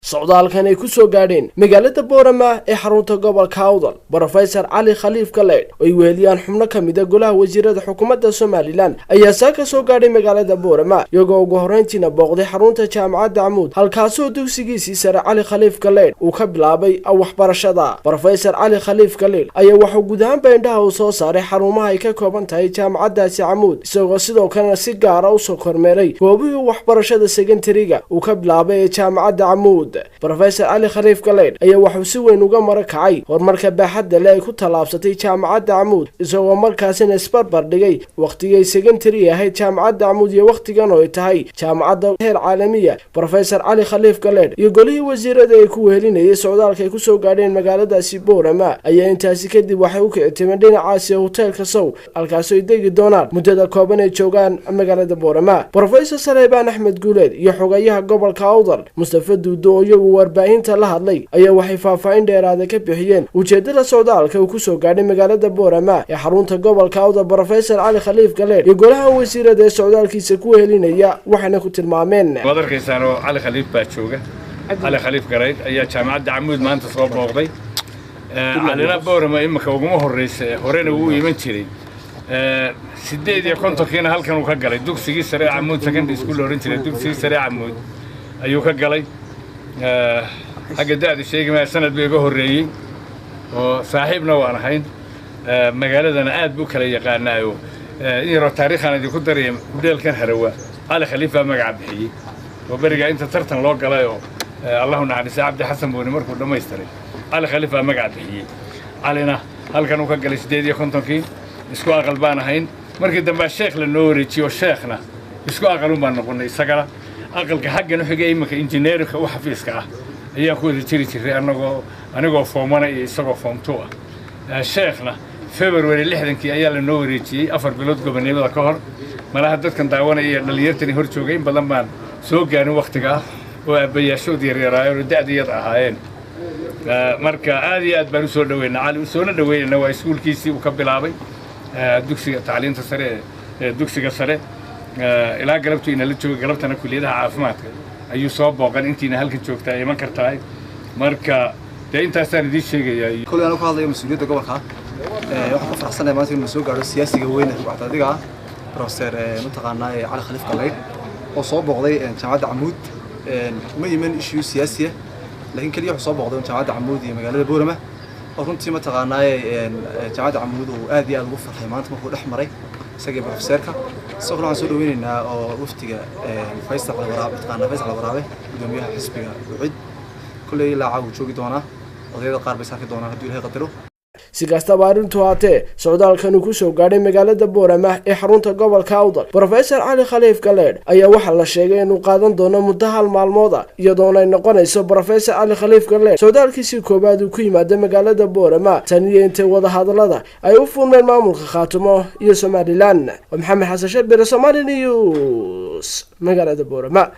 Socdaalkan ay ku soo gaadheen magaalada Boorama ee xarunta gobolka Awdal Professor Cali Khaliif Galeydh oo ay weheliyaan xubno ka mid ah golaha wasiirada xukuumadda Somaliland ayaa saa ka soo gaadhay magaalada Boorama, iyagoo ugu horreyntiina booqday xarunta jaamacadda Camuud, halkaasoo dugsigiisii sare Cali Khaliif Galeydh uu ka bilaabay waxbarashada. Professor Cali Khaliif Galeydh ayaa waxuu guud ahaanba indhaha uu soo saaray xarumaha ay ka kooban tahay jaamacaddaasi Camuud, isagoo sidoo kalena si gaara usoo kormeeray goobihii waxbarashada sekondariga uu ka bilaabay ee jaamacadda Camuud. Professor Cali Khaliif Galeydh ayaa waxuu si weyn uga mara kacay horumarka baaxadda leh ay ku tallaabsatay jaamacadda Camuud, isagoo markaasina isbarbar dhigay wakhtigay sekondari ahayd jaamacadda Camuud iyo wakhtigan oo ay tahay jaamacadda heer caalamiya. Professor Cali Khaliif Galeydh iyo golihii wasiirada ay ku wehelinayay socdaalka ay kusoo gaadheen magaaladaasi Boorama ayaa intaasi kadib waxay u kicitimeen dhinacaasi hoteelka Sow, halkaasoo ay degi doonaan muddada kooban ay joogaan magaalada Boorama. Professor Saleebaan Axmed Guuleed iyo xogayaha gobolka Awdal Mustafa Duudo oo iyagu warbaahinta la hadlay ayaa waxay faahfaahin dheeraada ka bixiyeen ujeedada socdaalka uu kusoo gaadhay magaalada Boorama ee xarunta gobolka Awdal Professor Cali Khaliif Galeydh iyo golaha wasiirada ee socdaalkiisa ku wehelinaya, waxayna ku tilmaameen: Waad arkaysaan oo Cali Khaliif baa jooga. Cali Khaliif Galeydh ayaa jaamacadda Camuud maanta soo booqday. Calina Boorama imika uguma horreysa, horena wuu iman jiray. 58-kiina halkan uu ka galay dugsigii sare ee Camuud Secondary School la odhan jiray. Dugsigii sare ee Camuud ayuu ka galay. Xagga da'da sheegi maya, sanad buu iga horreeyey oo saaxiibna waan ahayn, magaaladana aad buu kala yaqaanaayo. In yaroo taariikhaan idinku daraya, hudheelkan Harawa Cali Khaliif baa magaca bixiyey oo berigaa inta tartan loo galay oo Allahu naxariista Cabdi Xasan Buuni markuu dhammaystiray, Cali Khaliif baa magaca bixiyey. Calina halkan uu ka galay 58-kii. Isku aqal baan ahayn. Markii dambea Sheekh la noo wareejiyey oo Sheekhna isku aqalun baan noqonnay. Isagana aqalka xaggan u xigay iminka injineerinka u xafiiska ah ayaan ku wada jiri jiray, anagoo anigoo form one iyo isagoo form two ah. Sheekhna February 60-kii ayaa la noo wareejiyey, 4 bilood gobonimada ka hor. Malaha dadkan daawanaya iyo dhallinyartani hor joogay in badan baan soo gaarin wakhtiga ah oo aabbayaashood yaryaraayeen oo da'diyad ahaayeen. Marka aad iyo aad baan usoo dhaweynaa Cali, usoona dhaweynayna. Waa iskuulkiisii uu ka bilaabay dugsiga tacliinta sare ee dugsiga sare. Ilaa galabtuu inala joogay, galabtana kuliyadaha caafimaadka ayuu soo booqan. Intiina halkan joogtaa iman kartahay. Marka dee intaasaan idiin sheegayaa. Koley anuu ka hadlayo mas-uuliyadda gobolka, waxaan ku faraxsanahay maanta inuu soo gaadho siyaasiga weyn ee rugcadaadiga ah, Professor mataqaanaa Cali Khaliif Galeydh, oo soo booqday jaamacadda Camuud. Uma yimin issue siyaasiya, laakiin keliya wuxuu soo booqday jaamacadda Camuud iyo magaalada Boorama, oo runtii mataqaanaa jaamacadda Camuud uu aad iyo aad ugu farxay maanta markuu dhex maray isagii professorka. Sidoo kale waxaan soo dhaweynaynaa oo wafdiga Faysal Cali Waraabe, mataqaanaa Faysal Cali Waraabe, gudoomiyaha xisbiga UCID. Kolley ilaa caawa joogi doonaa, odayada qaar bay is arki doonaan hadduu Ilahay qadaro. Si kastaba arrintu haatee, socdaalkan uu kusoo gaadhay magaalada Boorama ee xarunta gobolka Awdal Professor Cali Khaliif Galeydh ayaa waxaa la sheegay inuu qaadan doono muddo hal maalmood ah, iyadoona ay noqonayso Professor Cali Khaliif Galeydh socdaalkiisii koowaad uu ku yimaado magaalada Boorama tan iyo intay wadahadalada ay u furmeen maamulka Khaatumo iyo Somaliland. Waa Maxamed Xasan Shabire, Somali News, magaalada Boorama.